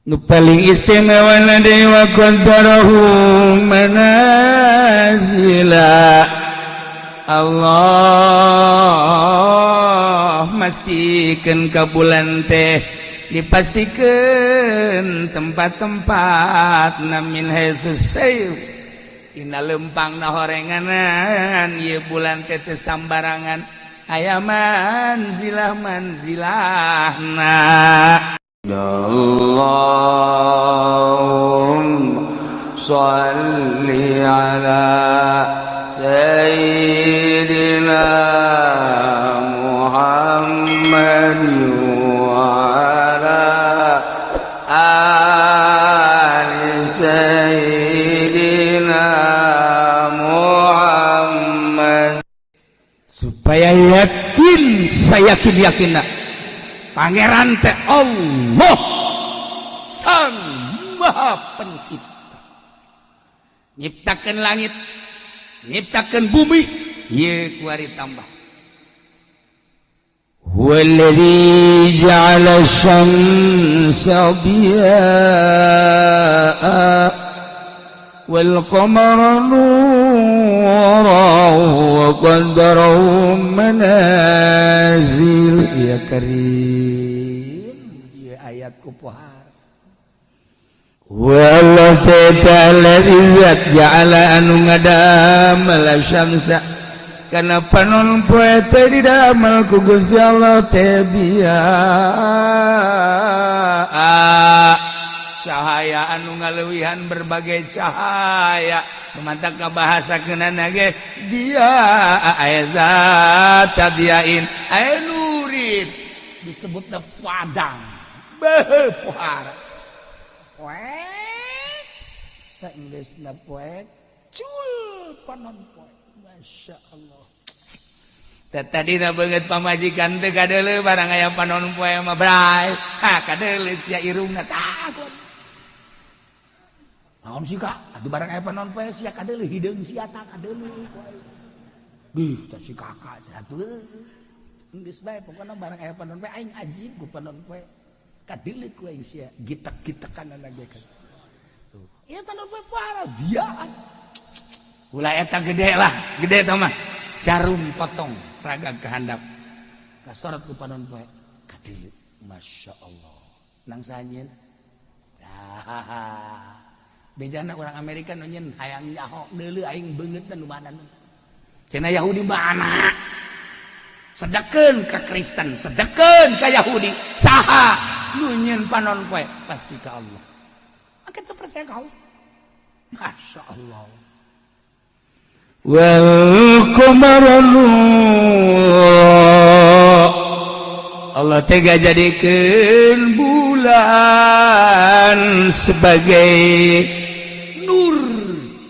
Nu paling istimewa deui wa qaddarahu manazila. Allah mastikeun ka bulan teh dipastikeun tempat-tempat min haitsus sayr dina lempang na horenganan. Ieu bulan teh teu sambarangan, aya manzilah manzilahna. اللهم صل على سيدنا محمد وعلى آل سيدنا محمد. Supaya yakin, saya yakin yakin Pangeran teh Allah Sang Maha Pencipta, nyiptakan langit, nyiptakan bumi. Ye kuari tambah Huwallazi ja'ala syamsa diya'a wal qamara nura wa qaddarahu manazil. Ya Karim, ya ayat kupohar. Wallahu ta'ala izzat ja'ala anu ngadamel syamsa kana panon poe teh didamel ku Gusti Allah teh diyaa, cahaya anu ngaleuwihan berbagai cahaya. Mantap ka bahasa kenana ge dia aya zat diain, aya nurin, disebutna padang beuh pohara poek saenggeusna poek cul panon poek. Masya Allah. Tadina beungeut pamajikan teu kadeuleu, barang aya panon poe mah bray ha kadeuleu sia irungna takut. Naon sih, Kak? Atuh barang aya panon poe sia kadeuleu, hideung sia tak kadeuleu ku aing. Bih, tah si kakak atuh. Geus bae pokona barang aya panon poe aing ajib ku panon poe. Kadeuleu ku aing sia gitek-gitekan ge kan. Tuh. Ieu panon poe parah diaan. Ulah eta gede lah, gede tah mah. Jarum potong raga kehandap. Kasorot ku panon poe kadeuleu. Masya Allah. Nang sanyeun. Dah. Bejana orang Amerika nu nyeun hayang nyaho deuleu aing beungeutna nu mana nu. Cenah Yahudi mana? Sedekeun ka Kristen, sedekeun ka Yahudi. Saha nu nyieun panon poe? Pasti ka Allah. Maka itu percaya ka Allah. Masya Allah. Wal qamara nura. Allah tega jadikeun bulan sebagai nur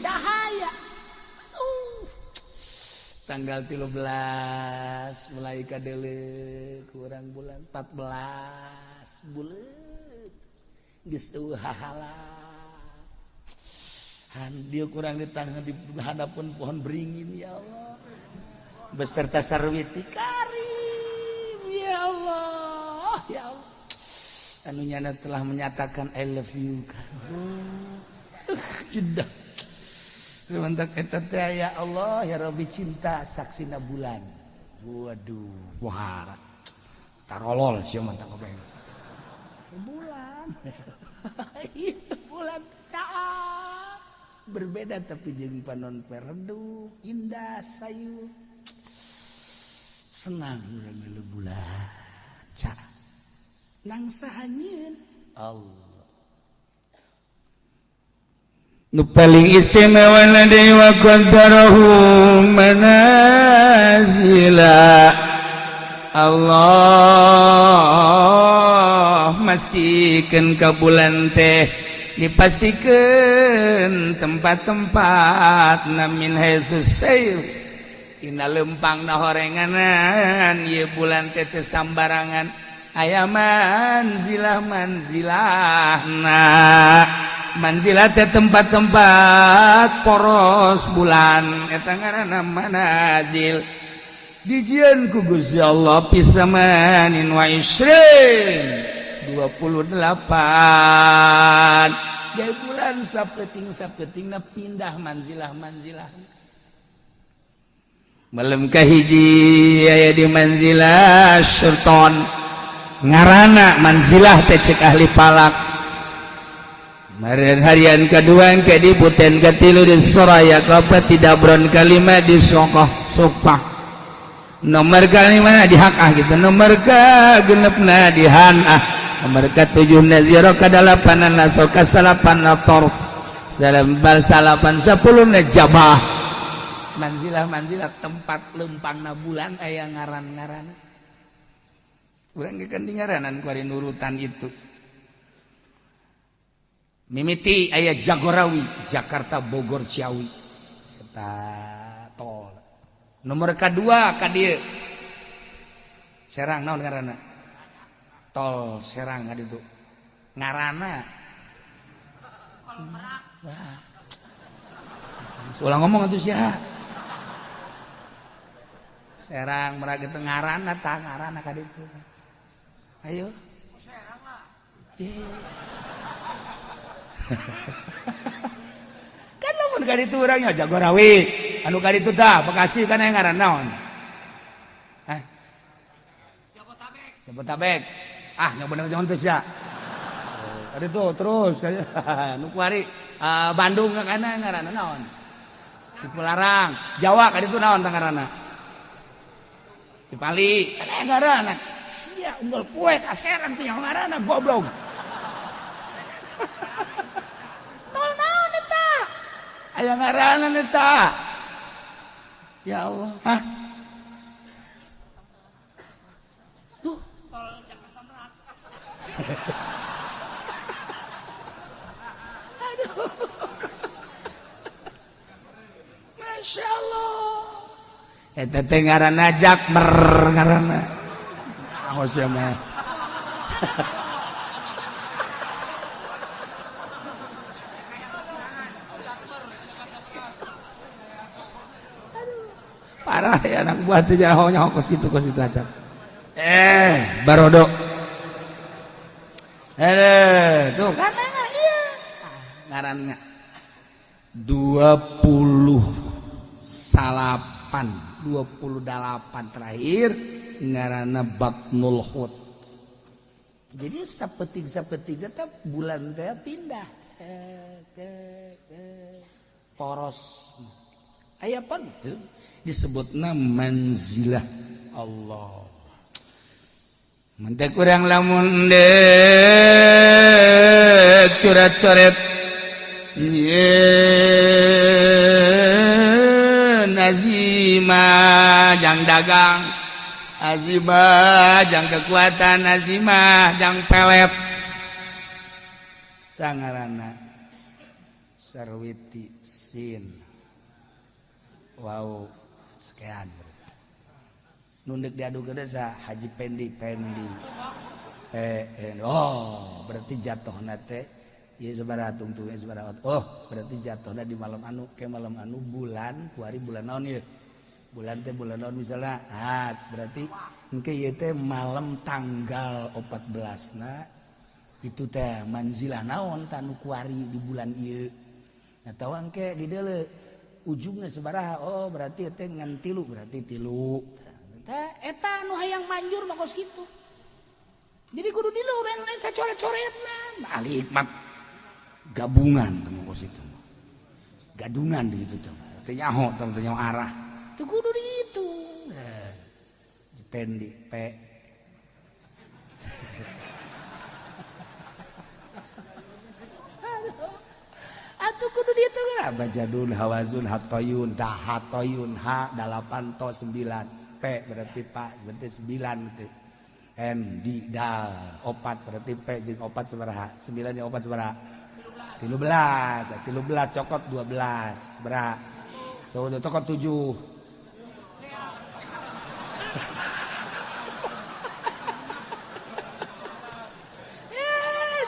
cahaya. Aduh. Tanggal 13 mulai kadeuleu kurang bulan 14 bulan geus eueuh hahala. Han dia kurang di tangan di hadapan pohon beringin, ya Allah, beserta sarwiti karim, ya Allah, ya Allah, anu nyana telah menyatakan "I love you" indah. Sementara eta teh, ya Allah, ya Rabbi, cinta saksina bulan. Waduh, wah, tarolol sia mah tangkap bulan. Bulan caak berbeda tapi jeung panon redup, indah, sayu, senang urang ngeuleuh bulan cak nang saha nyieun? Allah. Nu paling istimewa deui wa qaddarahu manazila. Allah mastikeun ka bulan teh dipastikeun tempat-tempat min haitsus sayr dina lempang na horenganan. Ieu bulan teh teu sambarangan, aya manzilah manzilahna. Manzilah teh tempat-tempat poros bulan, eta ngaranna manazil. Dijieun ku Gusti Allah fi samanin wa isrin. 28. Gaya bulan sapeting-sapetingna pindah manzilah-manzilah. Malam kahiji aya di manzilah sultan, ngaranna manzilah teh cek ahli falak. Maren harian kedua ke di buten, katilu di Soraya, kaopat di Dabron, kalima di Sokoh Sopah, nomor kalima di Hakah gitu, nomor ke genepna di Hanah, nomor ketujuh Naziro, kadalapan Naso, kasalapan Torf, salambar salapan 10 Jabah. Manzilah manzilah tempat lempangna bulan aya ngaran-ngaran. Urang ge kan di ngaranan ku nurutan itu. Mimiti aya Jagorawi, Jakarta Bogor Ciawi. Eta tol. Nomor kedua ka dieu. Serang naon ngaranna? Tol Serang ka ditu. Ngaranna Tol Merak. Wah. Ulah ngomong atuh sia. Serang Merak itu ngaranna tah, ngaranna ka ditu. Ayo. Serang lah. Kan lamun ka ditu urangnya Jagorawi, anu ka ditu tah Bekasi kan aya ngaran naon? Hah? Jabotabek. Jabotabek. Ah, nya bener jangan teu sia. Ka ditu terus nu kuari Bandung kana ngaranna naon? Cipularang. Jawa ka ditu naon tah ngaranna? Cipali. Kan aya ngaranna. Sia unggal poe ka Serang teh ngaranna goblok. Tol naon eta? Aya ngaranna eta. Ya Allah. Hah? Tuh. Tol Jakarta Merak. Aduh. Masya Allah. Eta teh ngaranna Jakmer ngaranna. Awas ya mah. Parah ya anak buah teh nyaho kos kitu kos itu aja. Barodo. Tuh kan iya. Ngaranna 28 28 terakhir ngaranna Batnul Hut. Jadi sapeting-sapeting tetap bulan teh pindah ke poros. Aya pan disebutna manzilah Allah. Mentek kurang lamun dek curat-coret yeun azimah jang dagang, azimah jang kekuatan, azimah jang pelet. Sangarana Sarwiti sin wow sekian nundek diadu ke desa Haji Pendi Pendi oh berarti jatuh nate ieu sabaraha tungtung sabaraha. Oh berarti jatuhna di malam anu ke malam anu bulan kuari bulan naon ieu bulan teh bulan naon misalnya ah berarti engke ieu teh malam tanggal 14 na itu teh manzilah naon tanu kuari di bulan ieu atawa engke di deuleu ujungnya sabaraha. Oh berarti teh ngan tilu berarti tilu teh eta anu hayang manjur mah kos kitu. Jadi kudu dilu urang lain sacoret-coretna balik mak gabungan teh kos itu gadungan gitu teh teh nyaho teh nyaho arah teu kudu dihitung. Pendi P atuh kudu dihitung lah. Bajadun hawazun hatoyun dahatoyun h 8 to 9 P berarti pak berarti 9 gitu. N di dal opat berarti P jeung opat sabaraha 9 jeung opat sabaraha 13 13 cokot 12 sabaraha cokot 7.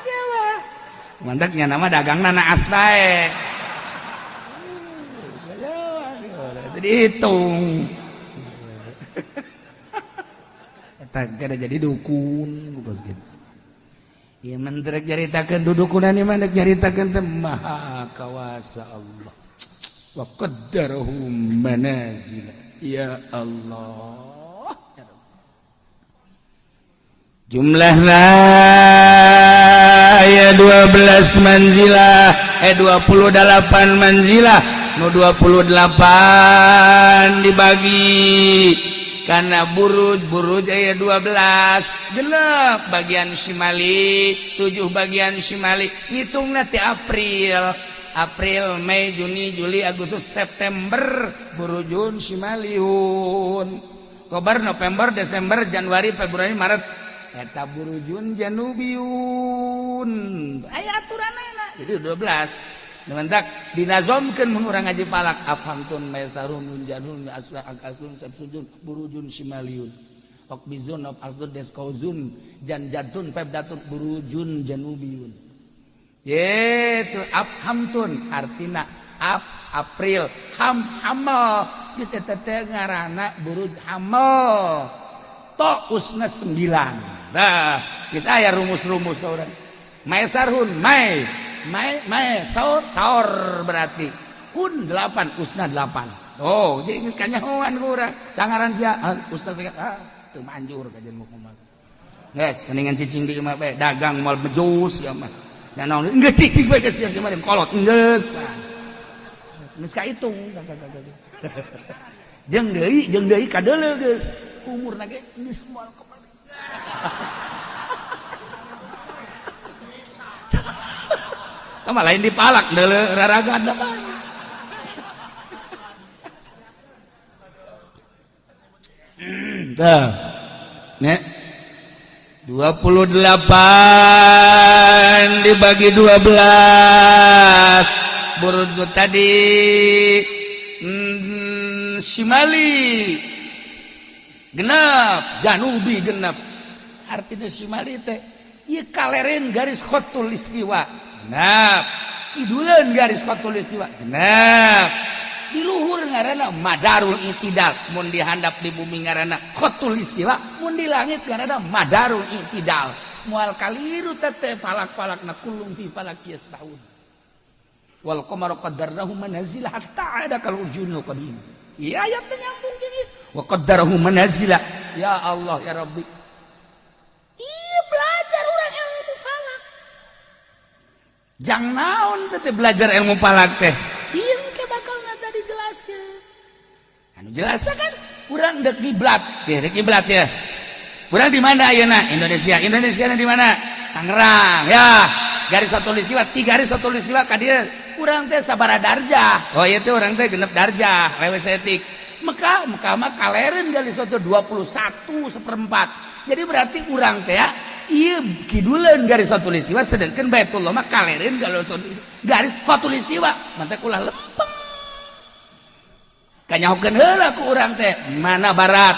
Siapa mandeknya nama dagang nana asbae dihitung eta kada jadi dukun gitu. Ieu mah rek nyaritakeun dudukunan ieu mah rek nyaritakeun teh maha kawasa Allah. Wa qaddarahu manazila. Ya Allah. Ya Rabb. Jumlahna aya 12 manzilah, 28 manzilah. Nu 28 dibagi karena buruj buruj aya 12, genep bagian Simali, 7 bagian Simali. Ngitung nanti April, April, Mei, Juni, Juli, Agustus, September, burujun Simaliun. Oktober, November, Desember, Januari, Februari, Maret, eta burujun Janubiun. Aya aturanana. Jadi 12. Mentak dinazomkeun mun urang ngaji falak, afhamtun maisarun janun asla asun sabsujun burujun simaliun okbizun of asdun deskauzun janjatun pebdatun burujun janubiun. Yetu afhamtun artina af April, ham hamal, geus eta teh ngaranna buruj hamal, to usna 9. Nah, geus aya rumus-rumus urang. Maisarhun mai Mai, mai, saur, saur berarti hun 8, usna 8. Oh, jadi geus kanyahoan ku urang. Sangaran sia, ah, usna sakitu, ah, teu manjur kajian mu kumaha. Geus, mendingan cicing di imah bae, dagang moal bejus ya mah. Da naon geus cicing bae geus sia mah kolot geus. Geus kahitung. Jeung deui kadeuleu geus. Umurna ge geus moal kembali. Sama lain dipalak deuleu raragan da mah. Tah. Nya. 28 dibagi 12 burut tadi Simali genap, Janubi genap. Artinya Simali teh ieu kaleren garis khotul istiwa genap, kiduleun garis khotul istiwa genap, di luhur ngaranna madarul itidal, mun dihandap di bumi ngaranna khotul istiwa, mun di langit ngaranna madarul itidal. Moal kaliru teh falak-falakna, kullum fi falak yasbahun. Wal qamara qaddarnahu manazila hatta ada kal urjunil qadim. Iya, ayatnya nyambung jeung ieu. Wa qaddarahu manazila. Ya Allah ya Rabbi. Iya, belajar urang ilmu falak. Jang naon teh belajar ilmu falak teh? Iya, engke bakalna tadi jelasnya. Anu jelasnya kan urang dek kiblat, ya dek kiblat ya. Urang di mana ayeuna? Indonesia. Indonesia di mana? Tangerang ya. Garis khatulistiwa, tiga garis khatulistiwa ka dieu. Urang teh sabaraha darjah? Oh iya teh urang teh genep darjah, lewes etik. Mekah, Mekah mah kalereun garis satu 21 seperempat. Jadi berarti urang teh ya, iya kiduleun garis khatulistiwa, sedangkan Baitullah mah kalereun garis khatulistiwa. Mantap ulah lempeng. Kanyahokeun heula ku urang teh, mana barat,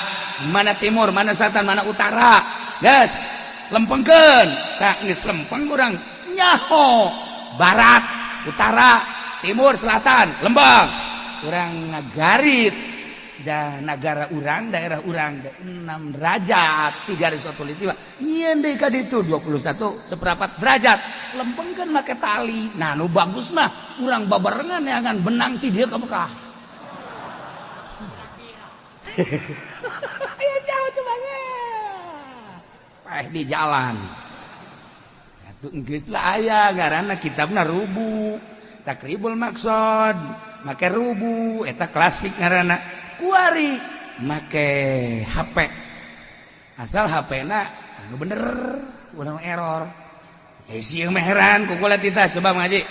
mana timur, mana selatan, mana utara. Geus, lempengkeun. Tah geus lempeng urang nyaho barat, utara, timur, selatan, lembang. Urang ngagarit dan negara urang, daerah urang 6 derajat, 3 garis khatulistiwa. Nyieun deui ka ditu 21 seperempat derajat. Lempengkeun make tali. Nah, nu bagus mah urang babarengan neangan benang ti dieu ka Mekah. Ayo jauh cobanya. Paeh di jalan. Atuh geus lah aya ngaranna kitabna rubu. Takribul Maqsad, make rubu eta klasik ngaranna. Kuari make HP. Asal HP-na anu bener, urang error. Eh sieun meheran ku kula tita coba ngaji.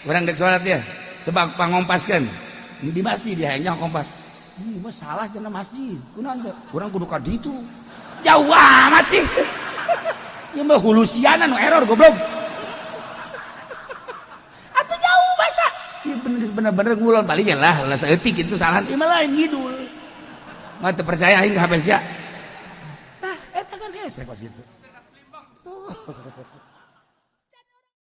Urang dek salat ya. Coba pangompaskeun. Di masjid dia nya kompas. Ini mah salah cenah masjid. Kunaon teh? Urang kudu ka ditu. Jauh amat sih. Ieu mah hulusiana nu error goblok. Atuh jauh masa. Ieu bener-bener ngulon balik lah, lah saeutik itu salah. Ieu mah lain ngidul. Mah teu percaya aing ka HP sia. Tah eta kan hese kos kitu. Oh.